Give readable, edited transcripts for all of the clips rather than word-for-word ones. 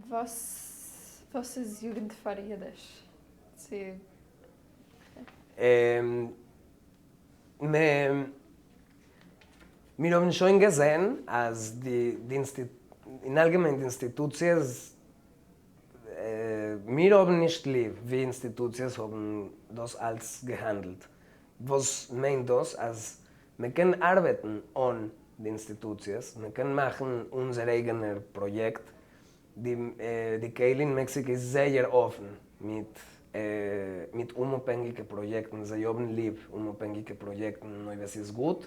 וואס וואס איז יוגנט פאר אידיש צו. מיר האבן שוין געזען אז די אין אלגעמיין די אינסטיטוציעס, מיר האבן נישט ליב ווי אינסטיטוציעס האבן דאס אלץ געהאנדלט. וואס מיינט דאס? אז מען קען ארבעטן אן די אינסטיטוציעס, מען קען מאכן אונזער אייגענער פראיעקט. די קהילה אין מעקסיקא איז זייער אפן מיט מיט אומאפהענגיקע פראיעקטן, זיי האבן ליב אומאפהענגיקע פראיעקטן און אויב עס איז גוט,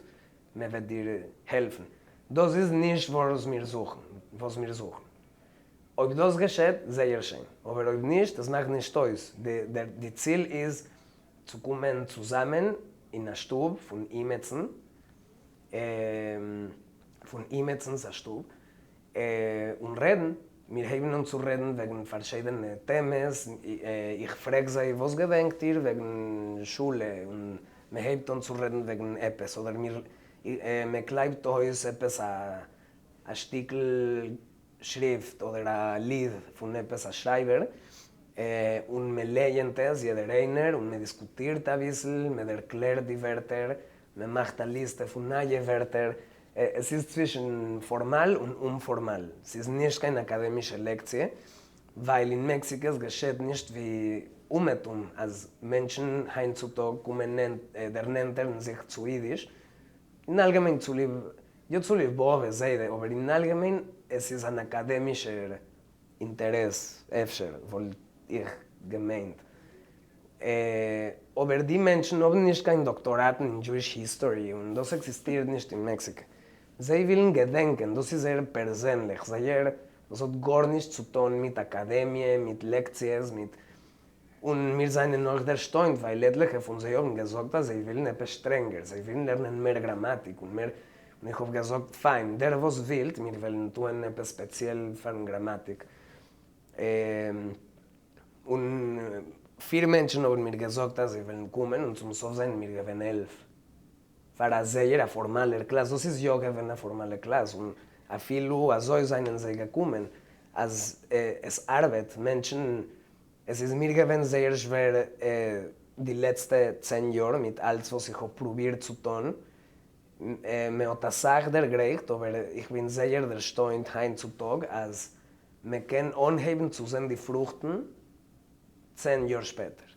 מען וועט דיר העלפן. דאס איז נישט וואס מיר זוכן, וואס מיר זוכן. אויב דאס געשעט, זייער שיין, אבער אויב נישט, עס מאכט נישט אויס, די ציל איז צו קומען צוזאמען אין א שטוב פון אימעצן, פון אימעצנס א שטוב, און רעדן, מיר הייבן אן צו רעדן וועגן פארשיידענע טעמעס, איך פרעג זיי וואס געדענקט איר וועגן שולע, און מען הייבט אן צו רעדן וועגן עפעס, אדער מיר מען קלייבט אויס עפעס א שטיקל שריפט אדער א ליד פון עפעס א שרייבער, און מען לייענט עס יעדער איינער און מען דיסקוטירט אביסל, מען ערקלערט די ווערטער, מען מאכט א ליסטע פון נייע ווערטער, עס איז צווישן פארמאל און אומפארמאל, ס'איז נישט קיין אקאדעמישע לעקציע, ווייל אין מעקסיקע עס געשעט נישט ווי אומעטום אז מענטשן היינט צו טאג קומען דערנענטערן זיך צו אידיש, אין אלגעמיין צוליב, יא צוליב באבע זיידע, אבער אין אלגעמיין עס איז אן אקאדעמישער אינטערעס אפשר וואלט איך געמיינט. אבער די מענטשן האבן נישט קיין דאקטאראטן אין Jewish history און דאס עקזיסטירט נישט אין מעקסיקע. זיי ווילן געדענקען, דאס איז זייער פערזענליך, זייער, דאס האט גארנישט צו טון מיט אקאדעמיע, מיט לעקציעס, מיט. און מיר זענען אויך דערשטוינט ווייל עטליכע פון זיי האבן געזאגט אז זיי ווילן עפעס שטרענגער, זיי ווילן לערנען מער גראמאטיק און מער, און איך האב געזאגט פיין, דער וואס ווילט, מיר וועלן טוען עפעס ספעציעל פארן גראמאטיק. און פיר מענטשן האבן מיר געזאגט אז זיי וועלן קומען, און צום סוף זענען מיר געווען 11. פאר א זייער א פארמאלער קלאס, דאס איז יא געווען א פארמאלע קלאס, און אפילו אזוי זענען זיי געקומען, אז עס ארבעט, מענטשן, עס איז מיר געווען זייער שווער די לעצטע 10 יאר מיט אלץ וואס איך האב פרובירט צו טון, מען האט אסאך דערגרייכט, אבער איך בין זייער דערשטוינט היינט צו טאג אז מען קען אנהייבן צו זען די פרוכטן 10 יאר שפעטער.